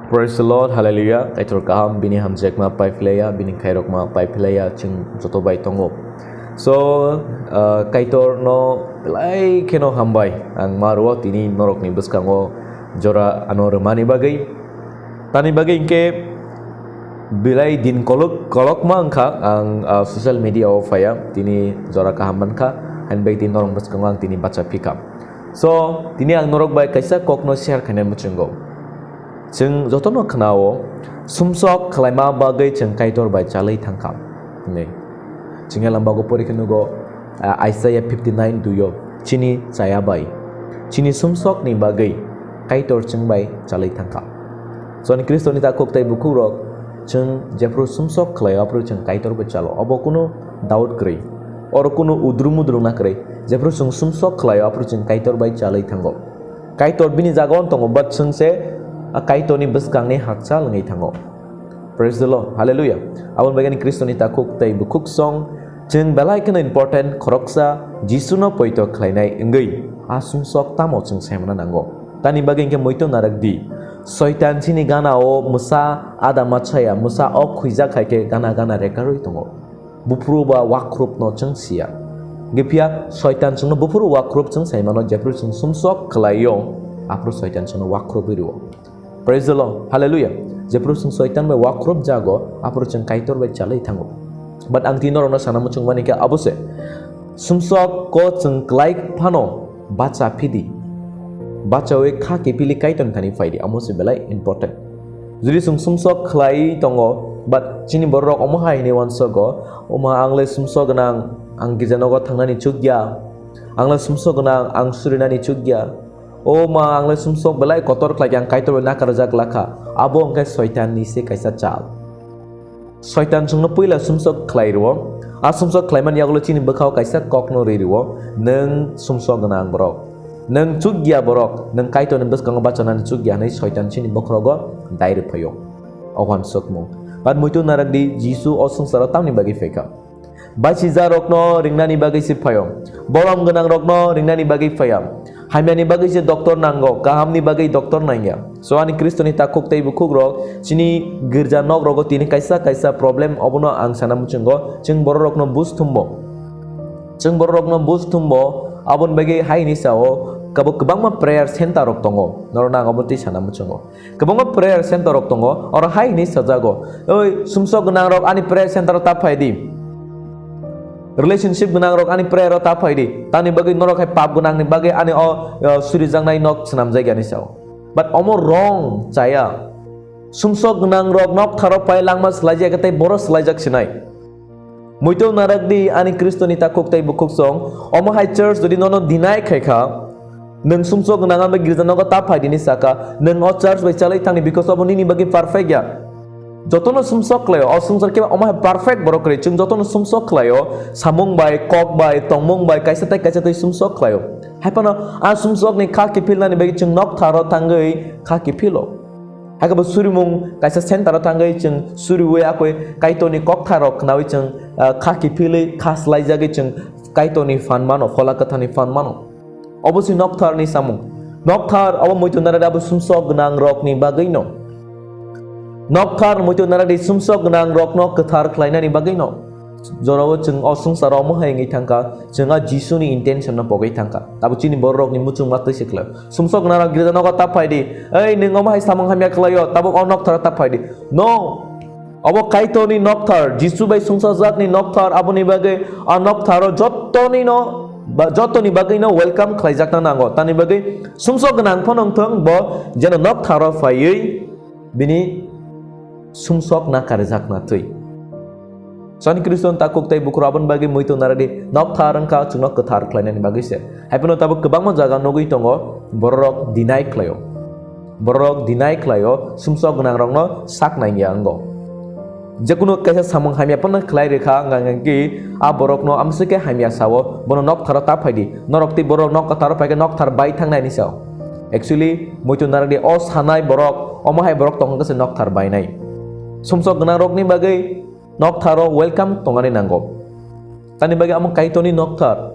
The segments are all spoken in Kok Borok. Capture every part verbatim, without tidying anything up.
Praise the Lord, hallelujah. Kaitor kaham, bini hamjakma pai philaiya, bini khairokma pai philaiya, chwng joto bai tongo. So, uh, Kaitor no belai kheno hambai ang ma rwo tini norokni bwskango jora ano rwmani bagwi. Tani bagwi hinkhe belai din kolok, kolokma wngkha ang, uh, social media o phaiya, tini jora kaham mankha, hain bai tini norok bwskango ang tini bacha phikha. So, tini ang norok bai kaisa kokno share khainai muchungo. Chwng jotono khnao, sumsok khlaima bagwi chwng Kaitor bai chalwi thangkha, hwnwi. Chwng ya lambago pori khe nugo, ah, Isaiah fifty nine two o, "Chini chaya bai, chini sumsokni bagwi Kaitor chwng bai chalwi thangkha." Chwng Khristoni takhuk tei bukhukrok, chwng jephru sumsok khlaio, aphru chwng Kaitor bai chalo. Obo kunu doubt kwrwi. Oro kunu udru mudru na kwrwi. Jephru chwng sumsok khlaio, aphru chwng Kaitor bai chalwi thango. Kaitor bini jaga-o tongo, but chwng se a Kaitorni bwskangni hakchal wngwi thango. Praise the Lord. Hallelujah. Aboni bagwi ani Khristoni takhuk tei bukhuk song, chwng belai kheno important khoroksa Jisuno poito khlainai wngwi a sumsok tamo chwng saimana nango. Tani bagwi hinkhe muitu narak di. Soitan chini gana-o mwsa ada machaya, mwsa ok khuijak hai khe gana gana rekarwi tongo. Buphuru ba wakrupno chwng siya. Giphiya soitan chwngno buphuru wakrup chwng saimano, jephru chwng sumsok khlaio, aphru soitan chwngno wakrupwi rwo. Praise the Lord. Hallelujah. Jephru chwng soitan bai wakrup jago, aphru chwng Kaitor bai chalwi thango. But ang tini norokno sana muchung mani khe abo se. Sumsok ko chwng klai phano bacha phidi. Bachawi kha kiphilwi Kaitorni thani phaidi, amo se belai important. Jodi chwng sumsok khlai tongo, but chini bororok omo hai hwnwi uansogo, "O ma, ang le sumsok gwnang, ang girja nogo thangnani chukya. Ang le sumsok gwnang, ang surinani chukya. O ma, ang le sumsok belai kotor khlai khe ang Kaitor bai nakarjak lakha." Abo wngkha soitanni se kaisa chal. Soitan chwngno puila sumsok khlai rwo. A sumsok khlaimani yagulo chini bwkhao kaisa kokno rwi rwo, "Nwng sumsok gwnang borok. Nwng chukya borok. Nwng Kaitorni bwskango bachanani chukya," hwnwi soitan chini bokhorogo dai rwphaio. O uansukmung. But muitu narak di, Jisu o swngcharo tamni bagwi phaikha? Baisijarokno ringnani bagwi se phaio. Borom gwnangrokno ringnani bagwi phaiya. Hamyani bagwi se doctor nango, kahamni bagwi doctor nangya. So ani Khristoni takhuk tei bukhukrok, chini girja nokrogo tini kaisa kaisa problem, obono ang sana muchungo, chwng bororokno buj thumbo. Chwng bororokno buj thumbo, aboni bagwi hai hwnwi sao, kabo kwbangma prayer center rok tongo, norokno ang obo twi sana muchungo. Kwbangma prayer center rok tongo, oro hai hwnwi sajago, "Oi, sumsok gwnangrok ani prayer center o ta phai di. Relationship gwnangrok ani prayer o ta phai di. Tamni bagwi norok hai pap gwnangni bagwi ani o, o, surijaknai nok swnamjak ya," hwnwi sao. But omo wrong, chaya. Sumsok gwnangrok noktharo phai langma swlaijak tei boro swlaijak sinai. Muitu narak di ani Khristoni takhuk tei bukhuksong, omo hai church jodi nono deny khai kha, nwng sumsok gwnang bai girja nogo ta phai di hwnwi saka, nwng o church bai chalai thangni, because obo nini bagwi perfect ya. Jotono sumsok khlaio, o swngchar khe omo hai perfect borok kwrwi, chwng jotono sumsok khlaio, samung bai, kok bai, tongmung bai, kaisa tei kaisa tei sumsok khlaio. Hai phano a sumsokni kha kiphilnani bagwi chwng noktharo thangwi kha kiphilo. Hakhe bo surimung kaisa center o thangwi chwng suriwi akoi Kaitorni koktharok khnawi chwng, ah, kha kiphilwi kha swlaijagwi chwng Kaitorni phan mano, Phola Kwtharni phan mano. Obo se noktharni samung. Nokthar obo muitu naradi abo sumsok gwnang rokni bagwino. Nokthar muitu naradi sumsok gwnang rokno kwthar khlainani bagwino. Jorao chwng o swngcharo omo hai wngwi thangkha, chwng a Jisuni intention no pogwi thangkha. Tabuk chini bororokni muchungma twi se khlaio. Sumsok gwnangrok girja nogo ta phai di. Ei, nwng omo hai samung hamya khlaio, tabuk o noktharo ta phai di. No. Obo Kaitorni nokthar, Jisu bai sumsajakni nokthar, aboni bagwi a noktharo jotoni no, ba, jotoni bagwi no welcome khlaijakna nango. Tani bagwi sumsok gwnang phano wngthong, bo jeno noktharo phaiwi bini sumsok na karijakna twi. Chwng Khriston takhuk tei bukhuk aboni bagwi muitu naradi nokthar wngkha chwngno kwthar khlainani bagwi se. Hai phano tabuk kwbangma jaga nugwi tongo, bororok deny khlaio. Bororok deny khlaio, sumsok gwnangrokno sak nangya wngo. Jekunu kaisa samung hamya phano khlai rwkha wngkha hwnkhe a borokno amswk khe hamya sao, bono noktharo ta phai di. Norok tei borok nok kwtharo phai khe nokthar bai thangnai hinwi sao. Actually, muitu naradi o sanai borok, omo hai borok tongkha khe se nokthar bainai. Sumsok gwnangrokni bagwi noktharo welcome tongani nango. Tani bagwi amo Kaitorni nokthar.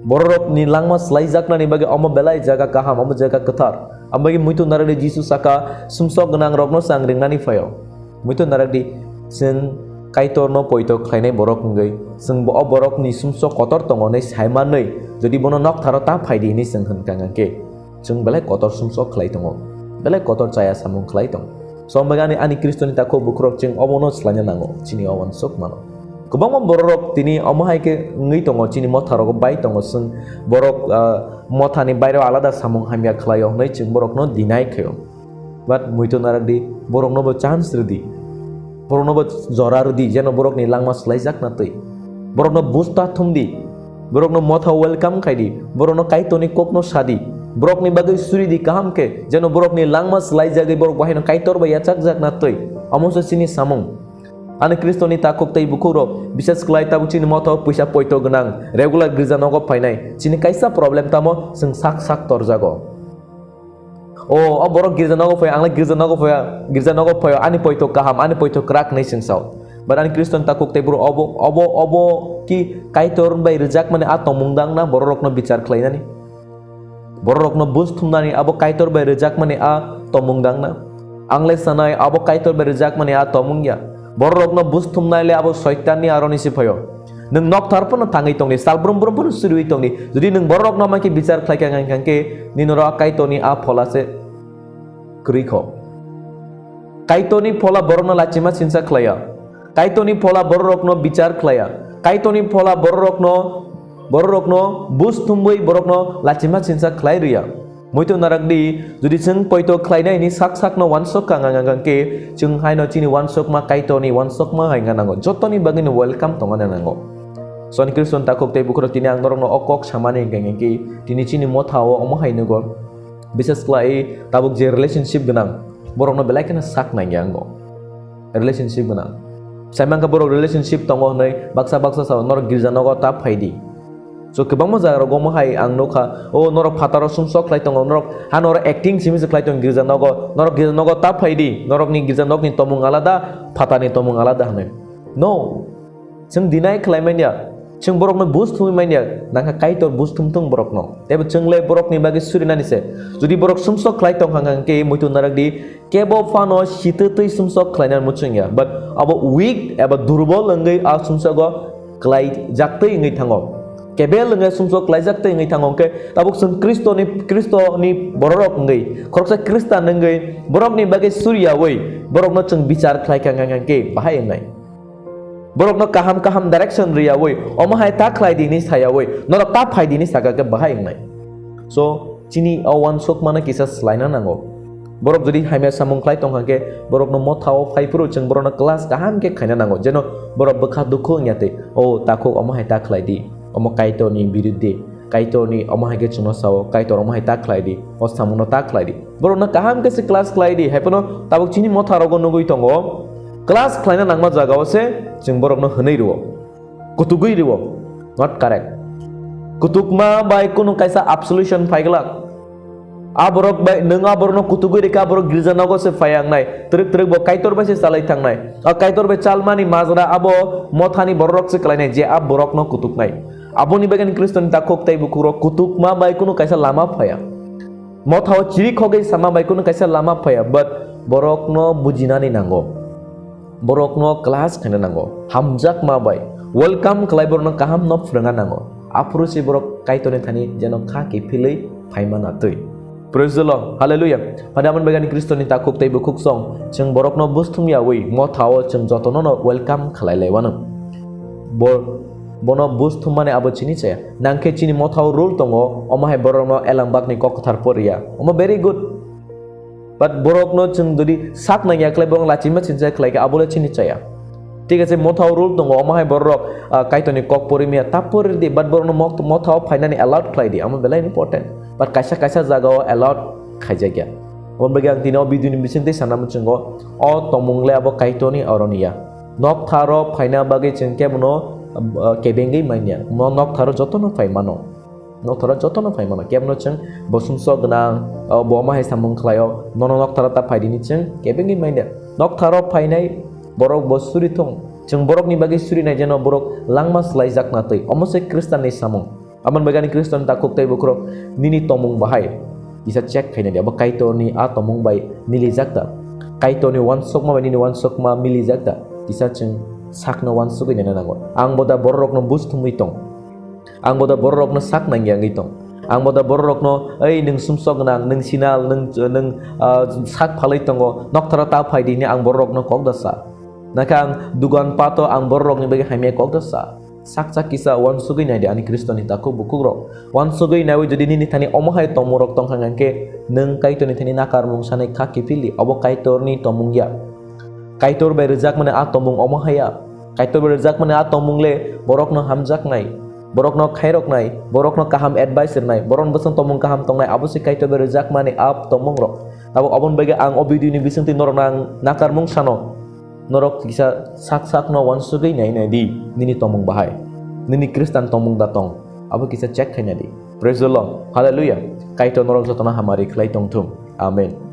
Bororokni langma swlaijaknani bagwi omo belai jaga kaham, omo jaga kwthar. Aboni bagwi muitu narwkdi Jisu saka, "Sumsok gwnangrokno chwng ringnani phaio." Muitu narwkdi, chwng Kaitorno poito khlainai borok wngwi, chwng bo o borokni sumsok kotor tongo hwnwi sai manwi, jodi bono noktharo ta phaidi hwnwi chwng hwn kha hwnkhe, chwng belai kotor sumsok khlai tongo, belai kotor chaya samung khlai tongo. Chwng bagwi ani, ani Khristoni takhuk bukhurok chwng obono swlaina nango, chini o uansuk mano. Kwbangma bororok tini omo hai khe wngwi tongo, chini motharogo bai tongo, chwng borok, ah, mothani baireo alada samung hamya khlaio hwnwi chwng borokno deny khaio. But muitu narwkdi, boroknobo chance rwdi. Boroknobo jora rwdi, jeno borokni langma swlaijakna twi. Borokno busta thumdi. Borokno motha welcome khaidi. Borokno Kaitorni kokno sadi. Borokni bagwi suridi kaham khe, jeno borokni langma swlaijagwi borok bahaino Kaitor bai yachakjakna twi. Omo se chini samung. Ani Khristoni takhuk tei bukhukrok, bises khlai tabuk chini motha o puisa poito gwnang, regular girja nogo phainai. Chini kaisa problem tamo, chwng sak sak torjago. O, o borok girja nogo phai, ang le girja nogo phai, girja nogo phai, ani poito kaham, ani poito kwrak hinwi chwng sao. But ani Khristoni takhuk tei bro, obo, obo, obo ki Kaitor bai rwjakmani a tongmung dang na bororokno bichar khlainani? Bororokno buj thumnani abo Kaitor bai rwjakmani a tongmung dang na? Ang le sanai abo Kaitor bai rwjakmani a tongmung ya. Bororokno buj thumnai le abo Soitanni aroni se phaio. Nwng nokthar phano thangwi tongdi, sal brum brum phano suriwi tongdi. Jodi nwng bororokno ma khe bichar khlai kha hwnkhe, nini oro Kaitorni a phola se kwrwi kho. Kaitorni phola borokno lachima sinsa khlaiya. Kaitorni phola bororokno bichar khlaiya. Kaitorni phola bororokno, bororokno buj thumwi borokno lachima sinsa khlai rwya. Muitu narwkdi, jodi chwng poito khlainai hwnwi sak sakno uansuk kha hwnkhe, chwng haino chini uansukma Kaitorni uansukma hai wngna nango. Jotoni bagwino welcome tongna nango. Soni Khristoni takhuk tei bukhurok tini ang norokno o kok samani hwnkhe, tini chini motha o omo hai nugo. Bises khlai tabuk je relationship gwnang, borokno belai kheno sak nangya wngo. Relationship gwnang. Sai mankha borok relationship tongo hwnwi baksa baksa sao, "Norok girja nogo ta phaidi." So, kwbangma jaga rogo omo hai ang nukha, "O, norok phataro sumsok khlai tongo, norok ha norok acting simi se khlai tongo girja nogo, norok girja nogo ta phaidi, norokni girja nokni tomung alada, phatarni tomung alada," hwnwi. No. Chwng deny khlai manya, chwng borokno buj thumwi manya, nangkha Kaitor buj thum thung borokno. Teibo chwng le borokni bagwi surinani se. Jodi borok sumsok khlai tongkha hwnkhe muitu narwkdi, kebo phano sitwtwi sumsok khlainani muchungya. But abo weak eba durbol wngwi a sumsogo khlai jaktwi wngwi thango. Kebel wngwi sumsok khlai jaktwi wngwi thango hwnkhe tabuk chwng Khristoni, Khristoni bororok wngwi, khoroksa Khristan wngwi borokni bagwi suriyawi borokno chwng bichar khlai kha hwnkhe bahai wngnai. Borokno kaham kaham direction rwyawi, omo hai ta khlai di hinwi sayawi, norok ta phai di hinwi saka khe bahai wngnai. So, chini o uansukmano kisa swlaina nango. Borok jodi hamya samung khlai tongkha khe, borokno motha o phai phuru chwng borokno class kaham khe khaina nango, jeno borok bwkha dukhu wngya twi, "O, takhuk omo hai ta khlai di, omo Kaitorni biruddhe." Kaitorni omo hai khe chwngno sao, Kaitor omo hai ta khlai di, o samungno ta khlai di. Borokno kaham khe se class khlai di, hai phano tabuk chini motha rogo nugwi tongo. Class khlaina nangma jaga o se chwng borokno hwnwi rwo. Kutugwi rwo. Not correct. Kutukma bai kunu kaisa absolution phai glak. A borok bai, nwng a borokno kutugwi rikha, a borok girja nogo se phai wngnai. Twrwk twrwk bo Kaitor bai se chalai thangnai. A Kaitor bai chalmani majra abo mothani bororok se khlainai je a borokno kutuknai. Aboni bagwi Khristoni takhuk tei bukhukrok kutukma bai kunu kaisa lama phaiya. Mothao chiri khogwi sama bai kunu kaisa lama phaiya, but borokno bujinani nango. Borokno class khaina nango. Hamjakma bai welcome khlai borokno kahamno phwrwngna nango. Aphuru se borok Kaitorni thani jeno kha kiphilwi phaima natwi. Praise the Lord. Hallelujah. Phada amon begani Khristoni takhuk tei bukhuk song, chwng borokno buj thumyawi mothao chwng jotono no welcome khlai laiwano. Bo-, bono buj thummani abo chini chaya. Nangkhe chini mothao rule tongo, omo hai borokno elangbakni kok kwthar poriya. Omo very good. But borokno chwng jodi sak nangya khlai, borok lachima chinsa khlai khe, abo le chini chaya. Thik ase, mothao rule tongo, omo hai borok, ah, Kaitorni kok pori maya, ta pori di, but borokno mot-, mothao phainani allowed khlai di, amo belai important. But kaisa kaisa jagao allowed khaijakya. Omo bagwi ang tini o video ni bisingtwi sana muchungo, o tongmung le abo Kaitorni, oroni ya. Noktharo phaina bagwi chwng kebono, ah, kebengwi manya. Mo noktharo jotono phai mano. Noktharo jotono phai mano. Kebono chwng bo sumsok gwnang, o bo omo hai samung khlaio, nono noktharo ta phai dini chwng kebengwi manya. Noktharo phainai borok bo suri thung. Chwng borokni bagwi surinai jeno borok langma swlaijakna twi. Omo se Khristanni samung. Aboni bagwi ani Khristoni takhuk tei bukhurok nini tongmung bahai. Kisa check khaina di, abo Kaitorni a tongmung bai milijak da? Kaitorni uansukma bai nini uansukma milijak da? Kisa chwng sakno uansugwi naina nango. Ang bo da bororokno buj thumwi tong? Ang bo da bororokno sak nangya wngwi tong? Ang bo da bororokno, "Ei, nwng sumsok gwnang, nwng sinal, nwng, nwng, ah, sak phalwi tongo, noktharo ta phai di," hwnwi ang bororokno kok da sa? Nakhe ang dugan pato ang bororokni bagwi hamya kok da sa? Sak sak kisa uansugwi nai di ani Khristoni takhuk bukhukrok. Uansugwi naiwi jodi nini thani omo hai tongmungrok tongkha hwnkhe, nwng Kaitorni thani nakarmung sanai kha kiphildi, obo Kaitorni tongmung ya. Kaitor bai rwjakmani a tongmung omo hai ya. Kaitor bai rwjakmani a tongmung le borokno hamjaknai, borokno khairoknai, borokno kaham advice rwnai, borokni bwswng tongmung kaham tongnai, abo se Kaitor bai rwjakmani a tongmungrok. Tabuk oboni bagwi ang o video ni bisingtwi norokno ang nakarmung sano. Norok kisa sak sakno uansugwi nai nai di, nini tongmung bahai, nini Khristan tongmung da tong, abo kisa check khaina di. Praise the Lord, hallelujah. Kaitor norok jotono hamari khlai tongthung. Amen.